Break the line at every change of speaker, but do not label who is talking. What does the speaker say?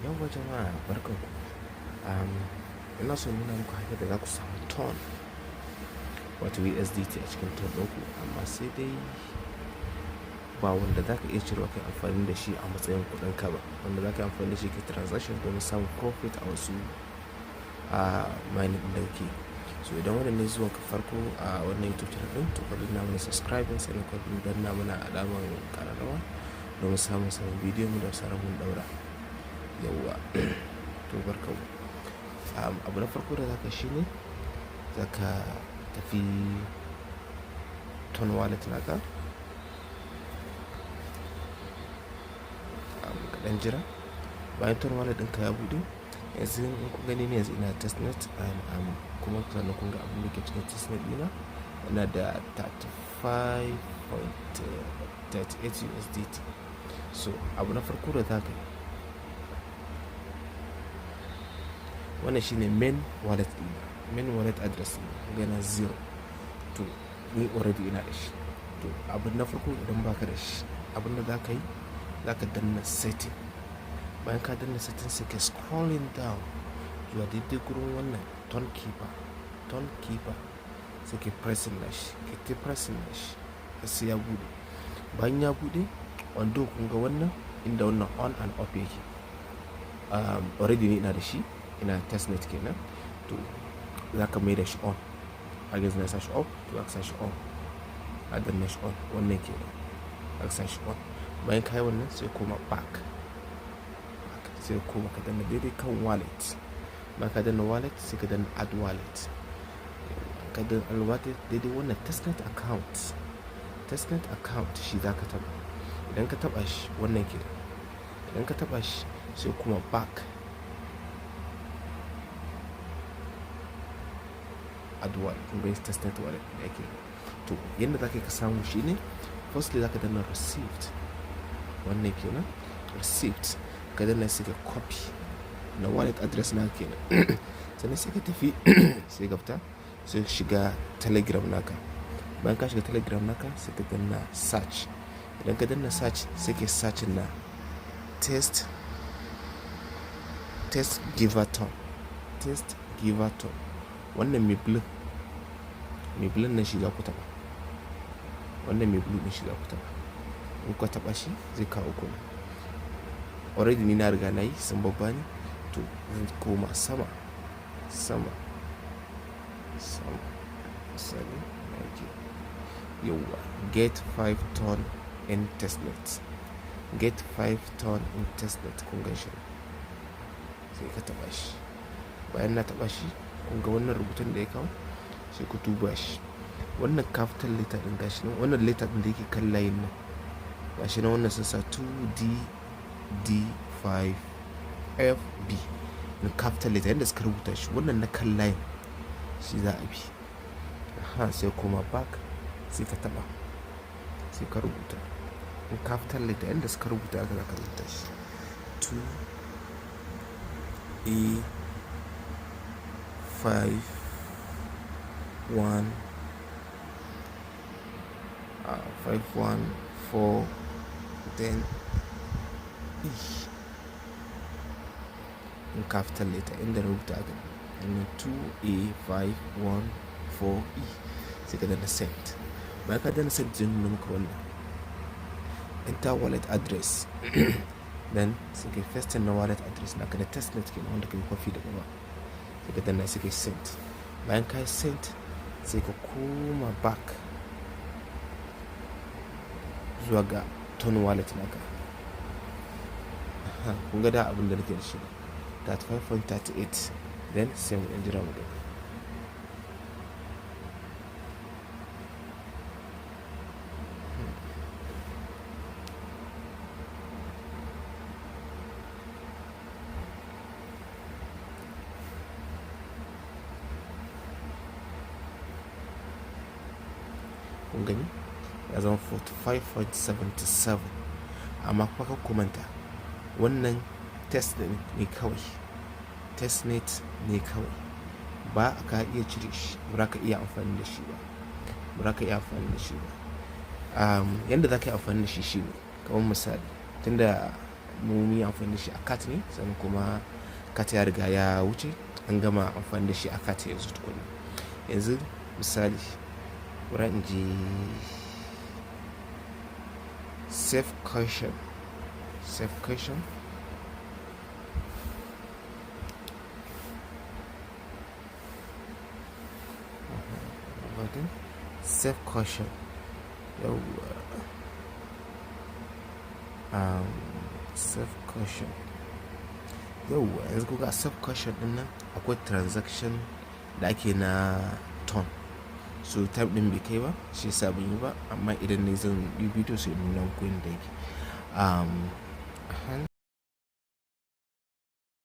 Yauwa jama'a, barkanku. Ina so nuna muku hanyar da za ku samu TON, wato USDT, a cikin TON ɗinku, amma sai dai ba wanda za ka iya cirewa kai amfani da shi a matsayin kuɗinka ba, wanda za ka yi amfani da shi kai transaction domin samun profit a wasu a mining ɗin da kake. So idan wannan ne zuwan ka farko a wannan YouTube channel ɗin, to ka danna mana subscribing, sannan ka danna mana alamar ƙararrawa domin samun sabon bidiyon mu da zarar mun ɗaura. Yauwa, to barkanmu. Abu na farko da za ka shi ne za ka tafi TON wallet naka. Ka ɗan jira. Bayan TON wallet ɗinka ya buɗe, yanzu in kun gani ne, yanzu ina testnet, kuma sannan kun ga abin da ke cikin testnet ɗina. Ina da 35.38 USDT. So abu na farko da za ka yi, wannan shine main wallet ɗina, main wallet address ɗina. Kun ga yana zero. To ni already ina da shi. To abu na farko, idan baka da shi, abin da za ka yi, za ka danna setting. Bayan ka danna setting, sai ka scrolling down zuwa daidai gurin wannan TON Keeper, TON Keeper, sai ka pressing nashi, ka ta pressing nashi har sai ya buɗe. Bayan ya buɗe, wando kun ga wannan inda wannan on and off yake. Already ni ina da shi, ina testnet kenan. To za ka mai da shi on. Har yanzu na sa shi off, to za ka sa shi on. A danna shi on, wannan kenan. Za ka sa shi on. Bayan ka yi wannan, sai koma back. Sai koma ka danna daidai kan wallet. Bayan ka danna wallet, sai ka danna add wallet. Ka danna add wallet, daidai wannan testnet account. Testnet account shi za ka taɓa. Idan ka taɓa shi, wannan kenan. Idan ka taɓa shi, sai kuma back. Add wallet, kun ga testnet wallet da yake. To yanda za ka yi ka samu shi ne, firstly za ka danna received. Wannan kenan, receipt. Ka danna, sai ka copy na wallet address naka kenan. Sannan sai ka tafi, sai ka fita, sai ka shiga Telegram naka. Bayan ka shiga Telegram naka, sai ka danna search. Idan ka danna search, sai ka searching na test giveathon, test giveathon. Wannan mai blue, mai blue nan shi za ku taɓa. Wannan mai blue ɗin shi za ku taɓa. In kuka taɓa shi, zai kawo ku nan. Already ni na riga na yi, sun babbani. To zan koma sama, sama, sama. Misali, ina yake? Yauwa, get 5 TON in testnet. Get 5 TON in testnet, kun gan shi. Sai ka taɓa shi. Bayan na taɓa shi, kun ga wannan rubutun da ya kawo, sai ku duba shi. Wannan capital letter ɗin gashi nan, wannan letter ɗin da yake kan layin nan. Gashi nan, wannan sun sa 2DD5FB in capital letter yanda suka rubuta shi, wannan na kan layin shi za a bi. Aha, sai koma back, sai ka taɓa, sai ka rubuta in capital letter yanda suka rubuta, haka za ka rubuta shi: 2 A 5 1 5 1 4 then E in capital letter inda na rubuta haka nan, 2 A 5 1 4 E, sai ka danna send. Bayan ka danna send, zai nuna maka wannan enter wallet address. Then sai ka paste na wallet address naka da testnet kenan, wanda ka yi copy daga ba. Sai ka danna, sai ka send. Bayan ka yi send, sai ka koma back zuwa ga TON wallet naka. Aha, kun ga da abin da nake da shi 35.38. Then sai mu ɗan jira mu gani. Kun gani, ya zama 45.77. Amma kuma kar ku manta, wannan test ne kawai, testnet ne kawai. Ba ka iya cire shi, ba ka iya amfani da shi ba, ba ka iya amfani da shi ba. Yanda za ka yi amfani da shi shine kamar misali, tunda Mun yi amfani da shi a card ne, sannan kuma card ya riga ya wuce, an gama amfani da shi a card yanzu tukuna. Yanzu misali, bari in je safe caution, safe caution. Safe caution, yawwa, safe caution, yawwa. Yanzu kuga safe caution din nan akwai transaction da ake na ton. So time din bai kai ba, shi yasa ban yi ba, amma idan ne zan yi bidiyo sai nuna muku yadda yake.